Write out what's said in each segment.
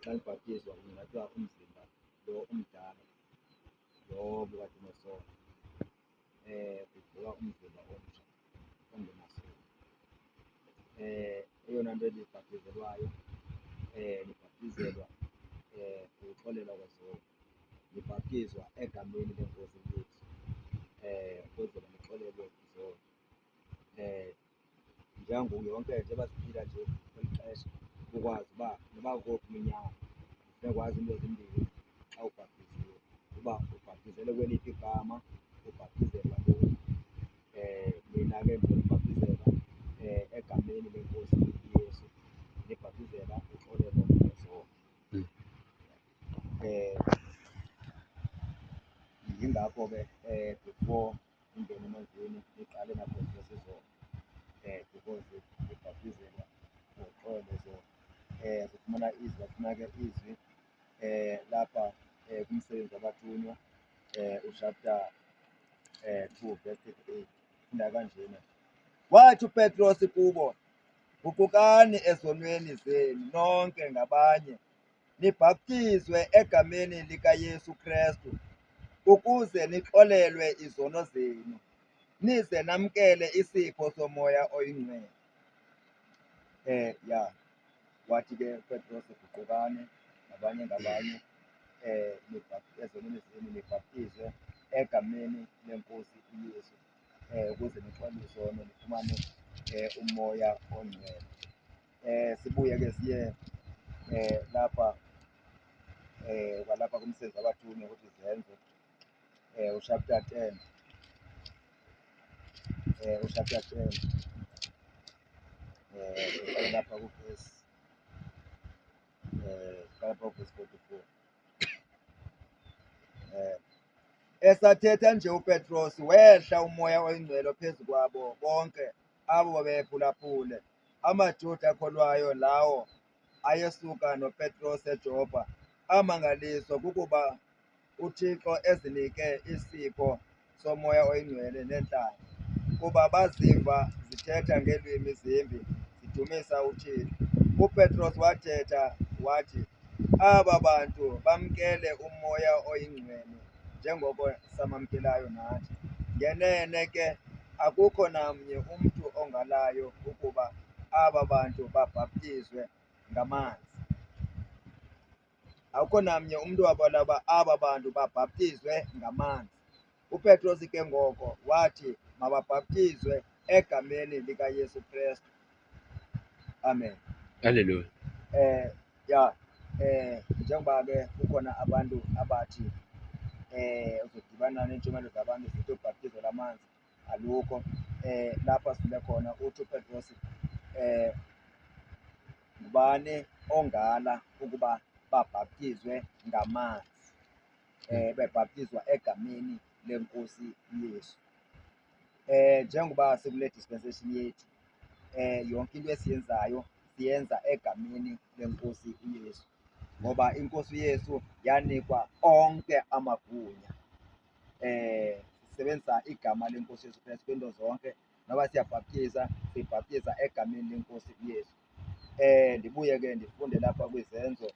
Xa nibhaptizwa kungcwatywa umzimba lo umdala, lo obukade unesono, kuvuka umzimba omtsha ongenasono. Eyona nto eniyibhaptizelwayo nibhaptizelwa ukuxolelwa kwezono, nibhaptizwa egameni leNkosi uYesu ukwenzela nixolelwe izono. Njengangoku yonke njengoba siphila nje kweli xesha ukwazi uba noba ukowuphi iminyaka funeka wazi iinto ezimbini xa ubhaptiziwe, uba ubhaptizelwe kweliphi igama, ubhaptizelwa ntoni. Nina ke ndinibhaptizela egameni leNkosi uYesu, ndinibhaptizela uxolelo lwezono. Yingakho ke before ningene emanzini niqale nakhonfesa izono because nibhaptizelwa uxolo lwezono. Sifumana izwi, bafuna ke izwi lapha kumsebenzi wabathunywa uchapter 2 verse 38 funda kanjena. Wathi uPetros kubo, guqukani ezonweni zenu nonke ngabanye nibhaptizwe egameni likaYesu Krestu ukuze nixolelwe izono zenu nize namkele isipho somoya oyingcwele. Ya wathi ke uPetros guqukani ngabanye ngabanye ezonweni zenu nibhaptizwe egameni leNkosi uYesu ukuze nixolelwe izono nifumane umoya ongcwele. Sibuye ke siye lapha kwalapha kumsebenzi wabathunywa ukuthi izenzo uchapter 10 uchapter 10 siqale lapha kuvesi siqale lapha kuvesi 44. Esathetha nje uPetros wehla umoya oyingcwele phezu kwabo bonke abo babephulaphule. AmaJuda akholwayo lawo ayesuka noPetros eJopa amangaliswa kukuba uThixo ezinike isipho somoya oyingcwele neentlanga, kuba baziva zithetha ngeelwimi zimbi zidumisa uThixo. UPetros wathetha wathi, aba bantu bamkele umoya oyingcwele njengoko samamkelayo nathi. Ngenene ke akukho namnye umntu ongalayo ukuba aba bantu babhaptizwe ngamanzi. Akukho namnye umntu wabala uba aba bantu babhaptizwe ngamanzi. UPetros ke ngoko wathi mababhaptizwe egameni likaYesu Krestu. Amen. Hallelujah. Ya njengoba ke kukhona abantu abathi uzodibana neentshumayelo zabantu zithi ubhaptizo lamanzi alukho. Lapha sifunda khona uthi uPetros ngubani ongala ukuba babhaptizwe ngamanzi? Bebhaptizwa egameni leNkosi uYesu. Njengoba sikule dispensation yethu yonke into esiyenzayo siyenza egameni leNkosi uYesu, ngoba iNkosi uYesu yanikwa onke amagunya. Sisebenzisa igama leNkosi Yesu Kristu kwiinto zonke, noba siyabhaptiza sibhaptiza egameni leNkosi uYesu. Ndibuye ke ndifunde lapha kwizenzo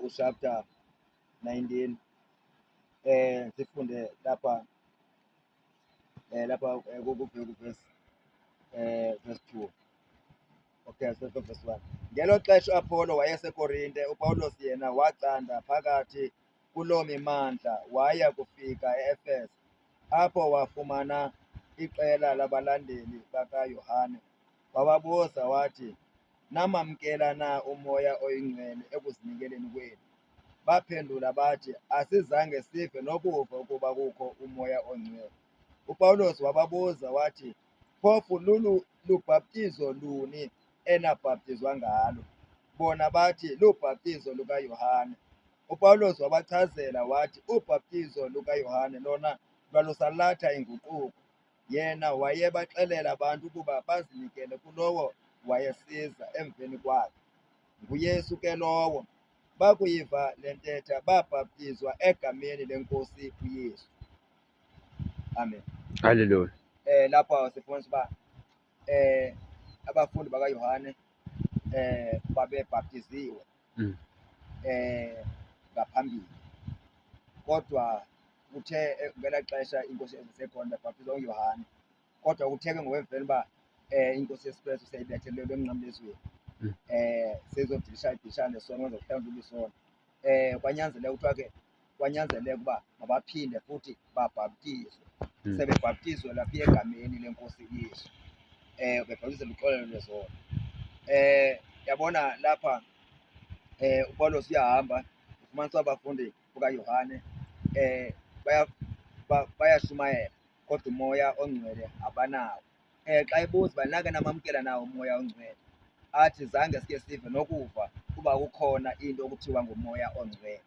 uchapter 19 sifunde lapha lapha kuverse verse 2. Okay, so verse 1. Ngelo xesha uApollo wayeseKorinte, uPawulos yena wacanda phakathi kuloo mimandla waya kufika e-Efese, apho wafumana iqela labalandeli bakaYohane. Wababuza wathi, namamkela na umoya oyingcwele ekuzinikeleni kwenu? Baphendula bathi, asizange sive nokuva ukuba kukho umoya ongcwele. uPawulos wababuza wathi, phofu lulu lubhaptizo luni enabhaptizwa ngalo? Bona bathi, lubhaptizo lukaYohane. uPawulos wabachazela wathi, ubhaptizo lukaYohane lona lwalusalatha inguquko. Yena wayebaxelela abantu ukuba bazinikele kulowo wayesiza emveni kwakhe, nguYesu ke lowo. Bakuyiva le ntetha babhaptizwa egameni leNkosi uYesu. Amen. Hallelujah. Lapha sifumanisa uba abafundi bakaYohane Babebhaptiziwe ngaphambili, kodwa kuthe ngelaa xesha iNkosi yayisekhona babhaptizwa nguYohane. Kodwa kuthe ke ngoku emveni uba iNkosi Yesu Krestu seyibethelelwe emnqamlezweni seyizodilishana nesono, izohlangula isono, kwanyanzeleka kuthiwa ke kwanyanzeleka uba mabaphinde futhi babhaptizwe. Sebebhaptizwe lapha egameni leNkosi uYesu, bebhaptizelwa uxolelo lwezono. Yabona lapha uPawulos uyahamba ufumanisa abafundi bukaYohane bayashumayela kodwa uMoya oNgcwele abanawo. Xa ebuza uba nake namamkela na uMoya oNgcwele, athi zange sike sive nokuva uba kukhona into okuthiwa nguMoya oNgcwele.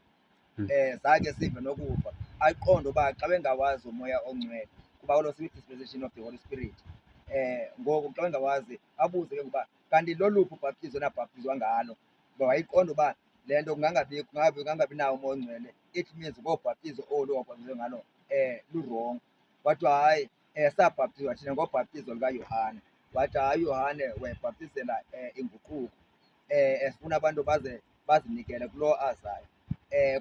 Zange sive nokuva, aqonde uba xa bengawazi uMoya oNgcwele kuba kaloku siyi-dispensation of the Holy Spirit. Ngoku xa bengawazi abuze ke ngoku uba kanti loluphi ubhaptizo enabhaptizwa ngalo, ngoba wayeqonda uba le nto kungangabikho, kungangabi nawo uMoya oNgcwele, it means ngobhaptizo olu wabhaptizwe ngalo lurongo. Kwathiwa hayi, sabhaptizwa thina ngobhaptizo lukaYohane. Wathi hayi, uYohane wayebhaptizela inguquko, efuna abantu baze bazinikele kulo azayo.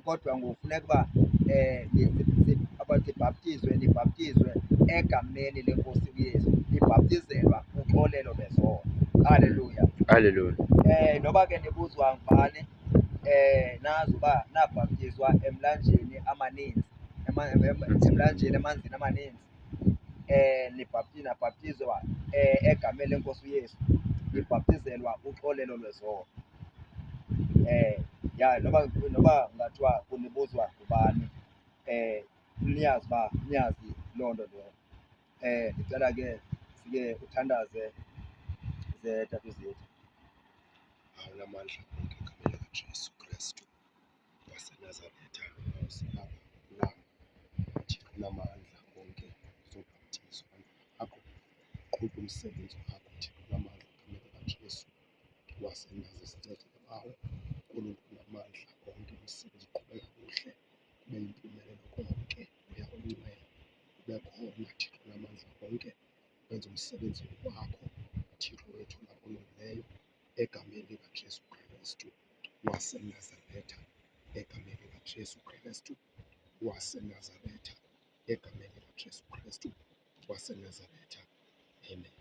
Kodwa ngoku funeka uba sibhaptizwe, nibhaptizwe egameni leNkosi uYesu, nibhaptizelwa uxolelo lwezono. Haleluya. Haleluya. Noba ke nibuzwa ngubani, nazi uba nabhaptizwa emlanjeni amaninzi, emlanjeni emanzini amaninzi, nabhaptizwa egameni leNkosi uYesu, nibhaptizelwa uxolelo lwezono. Ya, noba kungathiwa kunibuzwa ngubani, niyazi uba niyazi loo nto leyo. Ndicela ke sike uthandaze ze Tata uZitha. Awunamandla onke egameni likaJesu Krestu waseNazaretha, silapha kulapha. Thixo unamandla onke, uzobhaptizwa abantwana bakho, qhuba umsebenzi wakho Thixo unamandla egameni likaJesu waseNazaretha. Sincede ke Bawo, Nkulunkulu unamandla onke, umsebenzi uqhube kakuhle kube yimpumelelo konke. Moya oyiNgcwele ube khona Thixo unamandla onke, wenze umsebenzi wakho Thixo wethu olungileyo egameni likaJesu Krestu waseNazaretha, egameni likaJesu Krestu waseNazaretha, egameni likaJesu Krestu waseNazaretha. Amen.